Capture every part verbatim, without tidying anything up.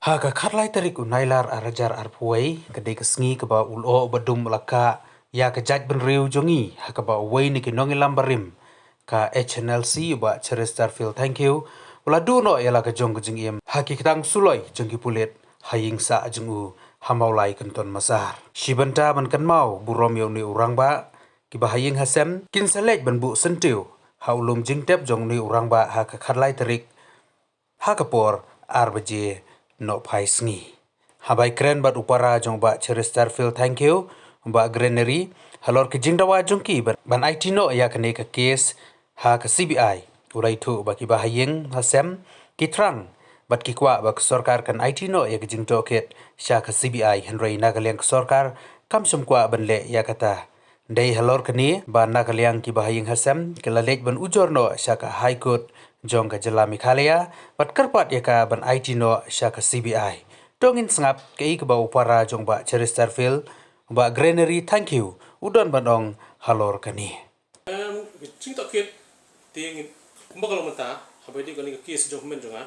Ha ka khatlai tarik u Nailar arhajar arphew wei, ka dei ka sngi kaba u lyoh u badum u la kah ïa ka jaitbynriew jong ngi, ha kaba uwei na ki nongïalam barim ka H N L C, u Bah Cheristerfield Thangkhiew, u la duh noh ïa la ka jong ka jingim ha ki ktang suloi jong ki pulit ha ïing sah jong u ha Mawlai Kynton Massar. Shi bynta ban kynmaw burom ïa une u rangbah, ki bahaïing hasem kin sa leit ban buh syntiew ha u lum jingtep jong une u rangbah ha ka khatlai tarik ha ka por ar baje nohphai sngi. Haba ïakren bad u para jong u Bah Cheristerfield Thangkhiew, u Bah Granary, halor ka jingdawa jong ki ban, ban aiti noh ïa kane ka kes ha ka C B I, u la ïathuh ba ki bahaïing hasem ki thrang bad ki kwah ba ka sorkar kan aiti noh ïa ka jingtohkit sha ka C B I, hynrei na ka liang ka sorkar kam shym kwah ban leh ïa kata. Dei halor kane ba na ka liang ki bahaïing hasem ki la leit ban ujor noh sha ka High Court jong ka jylla Meghalaya bad kyrpad ïa ka ban aiti noh sha ka C B I. To ngin sngap kaei kaba u para jong u Bah Cheristerfield, u Bah Granary Thangkhiew, u don ban ong halor kane. Em, ka jingtohkit te ngin, kumba ka long mynta, haba ïadei kane ka kes jong hynmen jong nga,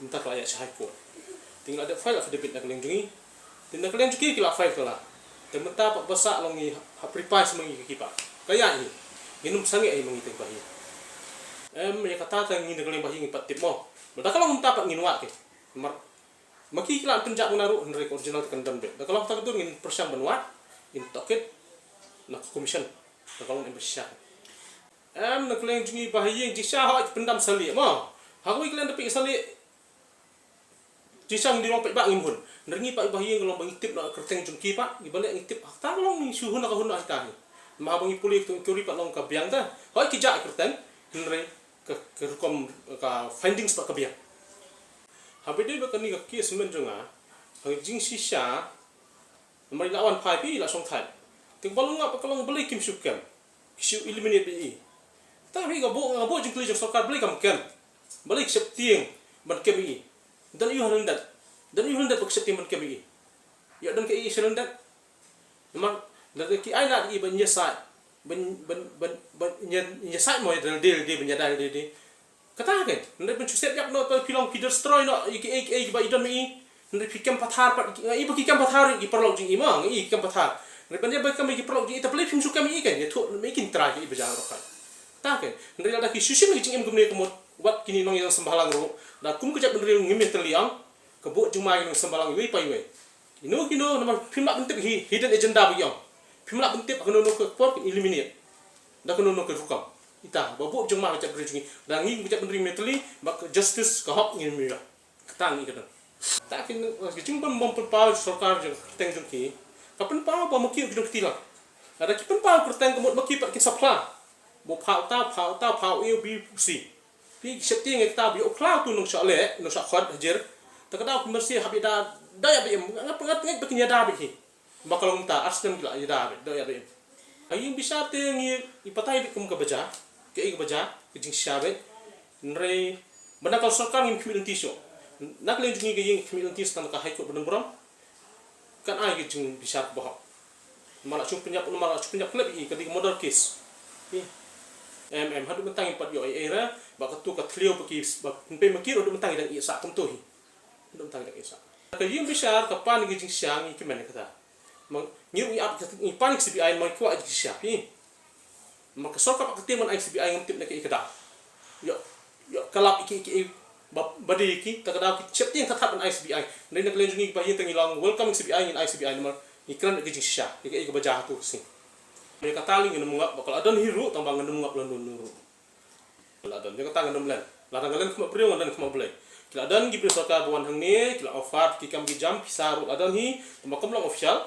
mynta ka la ïaid sha High Court. Te ngi la dep file affidavit na ka liang jong ngi. Te na ka liang jong ki ki la file kylla. Te mynta pat ba sah long ngi ha, ha prepare ma ngi ki pat. Ka ïaid hi. Ngin ym sangeh hi ma ngi te bahaïing. Em, ïa kata te ngi na ka liang bahaïing ngi pat tip mo. Mynta ka long mynta pat ngin wad ki. Mar, ma ki ki la pynjah mynta ruh hynrei ka original te kan don beit. Da ka long kata ka dur ngin pyrshang ban wad, ngin tohkit na ka commission. Da ka long em ba shisha. Em, na ka liang jong ngi bahaïing jingshisha hooid pyndam salieh mo. Ha kawei ka liang da peit salieh jingshisha ngi dei long peit ba ngim hun. Hynrei ngi pat bahaïing ka long ba ngi tip na ka kyrteng jong ki pat, ngi ba leh ngi tip ha kata ka long ngi shu hun na ka hun na kita hi. Ma haba ngi pule ka inquiry pat long ka biang ta. Hooid ki jah kyrteng, hynrei ka, ka rukom ka findings pat ka biang. Haba ïadei bad kane ka kes hynmen jong nga, ha jingshisha, namar i la wan phai phi i la shong thait. Te ba long nga pat ka long balei kim shu kem. Ki shu eliminate beit i. Ta phi ka buh, nga buh jingkylli jong sorkar balei kam kem. Balei ki sheptieng ban kem i. Don aiu ha lyndet. Don aiu ha lyndet ba ki sheptieng ban kem i. Ïa don kaei sha lyndet. Namar lada ki ai lad ïa i ban ïasaid, ban, ban, ban, ban ïa, ïasaid mo ïa dal dal dal ban ïa dal dal dal. Kata kan, hynrei ban shu set ïap noh, phi long phi destroy noh ïa kiei kiei kiba i don ma i. Hynrei phi kem pathar pat, ïa i ba ki kem pathar ïa ki paralok jong i mo, ïa i ki kem pathar. Hynrei ban ïa ba kem ïa ki paralok jong i, ta balei phim shu kem ïa i kan, ïathuh ma i kin trai ïa i ba jam rok kan. Kata kan, hynrei lada ki shu shim ïa ki jingim kumne ka mut, wat kine nongïalam symbai lang ruh, da kum ka jaitbynriew ngim ïatylli ïa ka buh jingma ïa ki nongïalam symbai lang iwei pa iwei. Ino kino namar phim lah ban tip hi, hidden agenda ba ki ong. Phim lah ban tip ha kano kano ka por kin eliminate. Da kano kano ka rukom. Ita, ba buh jingma ka jaitbynriew jong ngi. Da ngi ka jaitbynriew ngim ïatylli, ba ka justice ka hok ngim ïoh. Kata ngi ka don. Ta kin, ka jingbym, bym pynpaw sorkar jong ka kyrteng jong ki. Ka pynpaw ba ma ki ki jong kti lang. Lada ki pynpaw kyrteng ka mut ma ki pat kin sa phla. Ba pha uta, pha uta, pha u A, u B, u C. Phi sheptieng ïa kata ba ïa u phla utu nongshah leh, nongshah khot hajar. Ta ka daw ki mynsiem hap ïada, da ïa ba im, nga, nga, nga, ba kin ïada beit hi. Ba ka long mynta ar snem ki la ïada beit, da ïa ba im. Ha ïing bishar te ngi, ngi batai beit kum ka ba jia, kaei ka ba jia, ka jingshisha beit. Hynrei ba na ka sorkar ngim khmih lynti shuh. Na ka liang jong ngi ka ïing khmih lynti sa tang ka High Court ba don burom. Kan ai ka jingbishar kaba hok. Namar la shu pynïap, namar la shu pynïap khlem i, ka dei ka murder case. Em, em, haduh mynta ngim pat ïoh ei ei re, ba katu ka thliew ba ki, ba pynpei ma ki ruh haduh mynta ngi dang ïeh sah kumtu hi. Haduh mynta ngi dang ïeh sah. Ka ïing bishar ka pan ka jingshisha ngi kmen kata. Ma ngi ruh ngi ap, ngi pan ka C B I, ma ngi kwah ka jingshisha hi. Ma ka sorkar pat ka tieng ban ai C B I ngam tip na kaei ka daw. Ïoh, ïoh, ka lap ïa ki, ïa ki, ba, ba dei ïa ki, ta ka daw ki sheptieng that-that ban ai C B I. Hynrei na ka liang jong ngi ba ïa tang ngi long welcome C B I, ngin ai C B I namar ngi kren ïa ka jingshisha, ïa kaei kaba jia ha tu ka sngi. Ïa kata lei ngin ym ngop, ba ka la don hi ruh, tang ba ngin ym ngop lano lano ruh. Ka la don, ïa kata ngin ym len. Lada nga len khmat briew, nga len khmat Blei. Ki la don ki briew sorkar ba wan hangne, ki la offer, ki kam ki jam, pisa ruh la don hi, tang ba kam long official.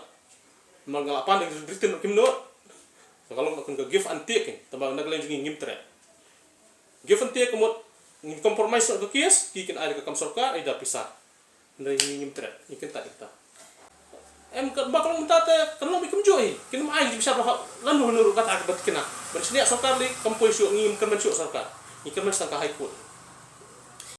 Namar nga la pan da written ruh kim nud. Ka long ka give and take, tang ba na ka liang jong ngi ngim treh. Give and take ka mut, ngin compromise noh ka case, ki kin ai da ka kam sorkar, ai da pisa. Hynrei ngi ngim treh, ngi kyntait ïa kata. Em, ka, ba ka long mynta te, kan long beit kumjuh hi, kin ym ai da pisa ba hok, lano lano ruh kata ka ba thikna. Ban shaniah sorkar lei, kam poi shuh, ngim kyrmen shuh sorkar. Ngi kyrmen sa tang ka High Court.